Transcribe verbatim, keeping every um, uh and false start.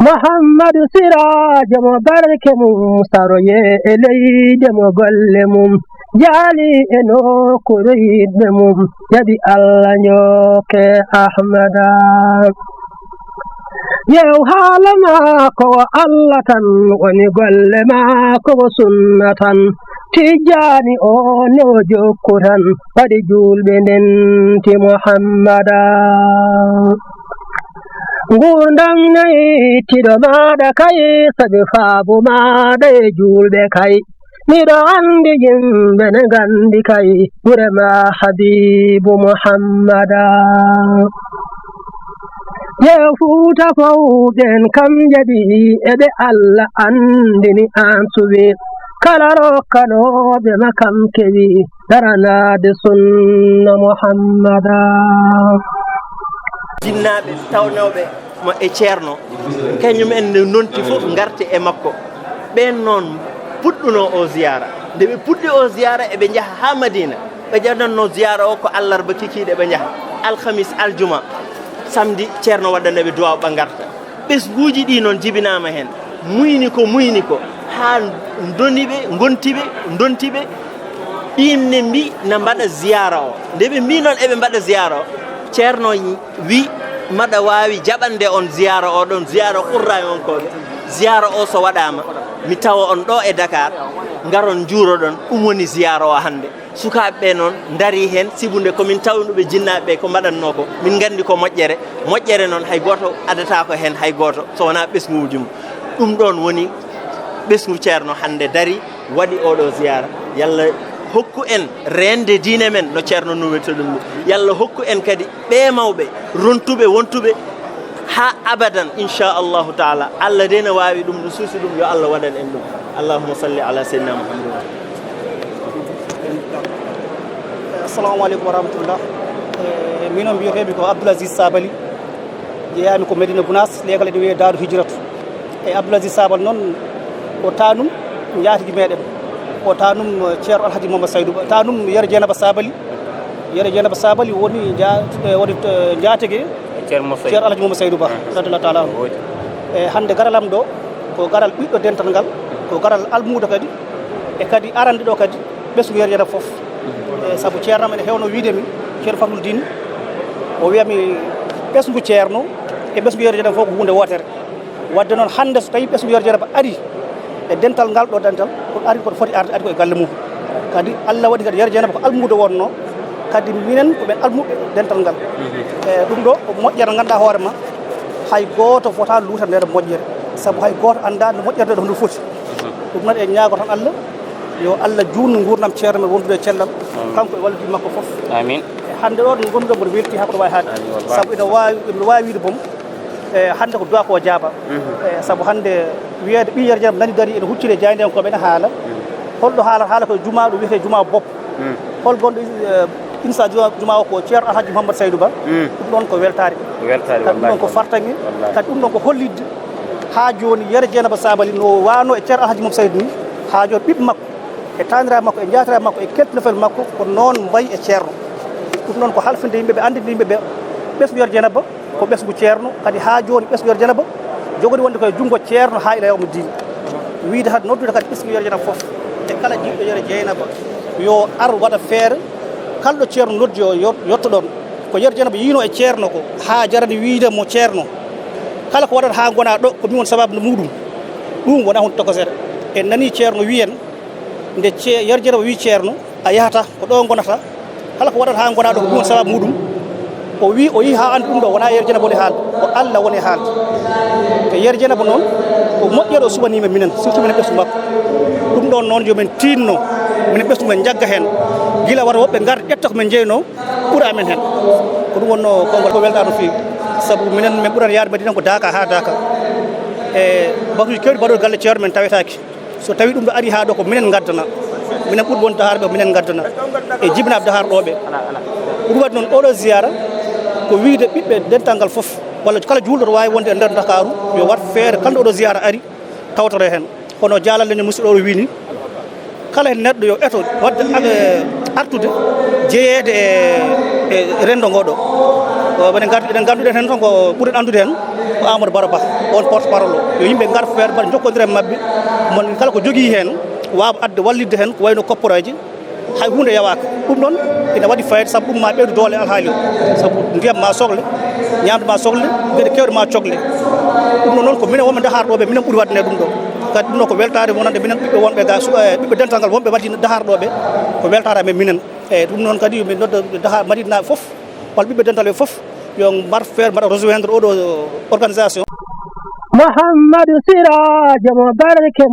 Muhammadu Siraajo mo barke mum saroye e leyde mo golle mum jaali e nokkuure yiɗɓe mum jaɓi Allah njooke Ahmada. Yew haala maako wo Allah tan woni golle maako wo sunna tan. Tijjaani o ne o jokku tan waɗi juulɓe ndenti Muhammada. Nguurndam nayi tiɗo maaɗa kay sabi faabu maaɗa e juulɓe kay. Miɗo anndi yimɓe ne nganndi kay gure ma Habiibu Muhammada. Yew Fuuta fow ɓen kam jaɓi eɓe Allah anndini an suɓi kala rokkanooɓe ma kam kewi daranaade sunna Muhammada. Jinnaaɓe tawnooɓe mo e ceerno kañum en ne nonti fof ngarte e makko. Ɓeen noon puɗɗuno o ziyaara. Nde ɓe puɗɗi o ziyaara eɓe njaha haa Madina. Ɓe ƴewnatno ziyaara o ko allarba kikiiɗe ɓe njaha, alhamis, aljuma, samedi ceerno waɗana ɓe duwaaw ɓe ngarta. Ɓesnguuji ɗi noon jibinaama heen, muyni ko muyni ko haa ndoni ɓe, ngonti ɓe, ndonti ɓe. Ɗiin ne mbi na mbaɗa ziyaara o. Nde ɓe mbi noon eɓe mbaɗa ziyaara o, ceerno wi maɗa waawi jaɓande on ziyaara o ɗon, ziyaara qurra e on ko ziyaara o so waɗaama mi tawa on ɗo e Dakar, ngaron njuuroɗon. Ɗum woni ziyaara o hannde. Sukaaɓe ɓe noon ndarii heen, sibu nde ko min tawnuɓe jinnaaɓe ɓe ko mbaɗatnoo ko, min nganndi ko moƴƴere. Moƴƴere noon hay gooto adataako heen hay gooto so wonaa ɓesnguuji mum. Ɗum ɗoon woni ɓesngu ceerno hannde darii, waɗi oɗo ziyaara. Yalla hokku en reende diine men no ceerno nuwirta ɗum ni. Yalla hokku en kadi ɓee mawɓe rontuɓe wontuɓe haa abadan, inchallahu taala. Allah de no waawi ɗum, no suusi ɗum, yo Allah waɗan en ɗum. Allahumma salli ala sayyidina Muhammad. Assalamu aleykum wa rahmatullah. Eh, minon mbiyeteemi ko Abdoul Aziz Sabali. Jeyaami ko Medina Gounass, leegal ene wiyee Daaru Hijratu. E Abdoul Aziz Sabali noon, ko taanum njaatigi meɗen. Ko taanum, eh, Ceerno Alhaji Mohamed Saydou Ba. Taanum Yero Jeynaba Sabali. Yero Jeynaba Sabali woni nja-, eh, woni, eh, njaatigi Ceerno Mohamed Saydou. Ceerno Alhaji Mohamed Saydou Ba, radiyallahu taala anhu. E hannde garal am ɗo, ko garal ɓiɗɗo dental ngal, ko garal almuudo kadi, e kadi arande ɗo kadi, ɓesngu Yero Jeynaba fof. E sabu ceerno am ene heewno wiyde mi, Ceerno Fatul Diin, o wiya mi ɓesngu ceerno e ɓesngu Yero Jeynaba fof ko huunde wootere. Wadde noon hannde so tawii ɓesngu Yero Jeynaba ari e dental ngal ɗo dental, ko ari ko foti arde, ari ko e galle mum. Kadi Allah waɗi kadi Yero Jeynaba ko almuudo wonno, kadi minen ko ɓen almuɓɓe dental ngal. E ɗum ɗo ko moƴƴere ngannduɗaa hoore ma, hay gooto fota luuta nder moƴƴere, sabu hay gooto anndaa no moƴƴere nde ɗo no foti. Ɗum noon en ñaago tan Allah, yo Allah juutnu nguurndam ceerno men wondude e cellal, kanko e wallude makko fof. Amin. E hannde ɗo ɗo ngonduɗo mboɗo welti haa ko wawi haade. Amin, wallahi. Sabu ina waawi, ina waawi wiide boom, e hannde ko duwa ko jaaba. E sabu hannde wiyeede ɓii Yero Jeynaba nani dari ene hucciri e jaayndiyankooɓe ene haala. Holɗo haala, haala ko e jumaa ɗo wiyetee jumaa bopp. Hol gonɗo, eh, insa juma, juma o ko Ceerno Alhaji Mouhamadou Saydou Ba. Ɗum ɗon ko weltaare. Ko weltaare, kadi ɗum ɗon ko fartaŋŋe. Wallahi. Kadi ɗum ɗon ko hollitde haa jooni Yero Jeynaba Sabali no waano e Ceerno Alhaji Mouhamadou Saydou ni, haa jooni ɓiɓɓe makko e taaniraaɓe makko e njaatiraaɓe makko e keltinofel makko ko noon mbayi e ceerno. Ɗum ɗon ko halfinde yimɓe ɓe, anndinde yimɓe ɓe ɓesngu Yero Jeynaba ko ɓesngu ceerno, kadi haa jooni ɓesngu Yero Jeynaba jogori wonde koye junngo ceerno haa ila yawmi diin. Wiyde hade noddude kadi ɓesngu Yero Jeynaba fof e kala jiɗɗo Yero Jeynaba yo ar waɗa feere, kala ɗo ceerno noddi o yot-, yotto ɗon. Ko Yero Jeynaba yiino e ceerno ko haa jarani wiyde mo ceerno, kala ko waɗata haa ngona ɗo ko min woni sababu muɗum. Ɗum wona hunde tokosere. En nani ceerno wiyen nde ce-, Yero Jeynaba wi ceerno, a yahata ko ɗo ngonata, kala ko waɗata haa ngona ɗo ko ɗum woni sababu muɗum. O wi, o yi haa anndi ɗum ɗo wona Yero Jeynaba woni haalde, ko Allah woni haalde. Te Yero Jeynaba noon ko moƴƴere o suɓaniima minen, surtout minen ɓesngu makko. Ɗum ɗon noon yo min tiinno, minen ɓesngu men njagga heen. Gila wata woɓɓe ngar ƴetta ko min njeynoo ɓura amen heen. Ko ɗum wonnoo konngol ko weltaa no feewi. Sabu minen min ɓurata yaade Madina ko daaka haa daaka. E batuuji keewɗi mbaɗooɗi galle ceerno men tawetaake. So tawii ɗum ɗo arii haa ɗo ko minen ngaddana, minen ɓuri wonde dahaar ɓe ko minen ngaddana e jibinaaɓe dahaar ɗo ɓe. Ɗum waɗi noon oɗo ziyaara ko wiyde ɓiɓɓe dental ngal fof, walla kala juulɗo to waawi wonde e nder Ndakaaru, yo waɗ feere kala ɗo oɗo ziyaara ari tawtoro heen. Kono jaalal leñol musidɗo o wii ni, Kala heen neɗɗo yo eto waɗde, eh, artude jeyeede e, e renndo ngoo ɗoo. Ko eɗen nganndi, eɗen ngannduɗen heen tan ko ɓurɗen anndude heen ko Amadou Baro Ba, on porte parole o. Yo yimɓe ngar feere mbaɗa njokkondira e maɓɓe, mon kala ko jogii heen waawa adde wallitde heen ko wayno kopporeeje, hay huunde yawaaka. Ɗum noon ina waɗi fayida sabu ɗum ma ɓeydu doole alhaali o. Sabu ndiyam ma sohle, ñaamdu ma sohle, geɗe keewɗe ma cogle. Ɗum noon ko minen wonɓe Dakar ɗo ɓe, minen ɓuri waɗde ɗum ɗo. Kadi ɗum ɗo ko weltaare wonande minen ɓiɓɓe wonɓe ga, su-, eh, ɓiɓɓe dental ngal wonɓe waɗde Dakar ɗo ɓe, ko weltaare amen minen. Eyyi, ɗum noon kadi yo min nodda Dakar Madinaaɓe fof, walla ɓiɓɓe dental ɓe fof, yo mbar feere mbaɗa rejoindre oɗo organisation. Mouhamadou Sirajo mo barke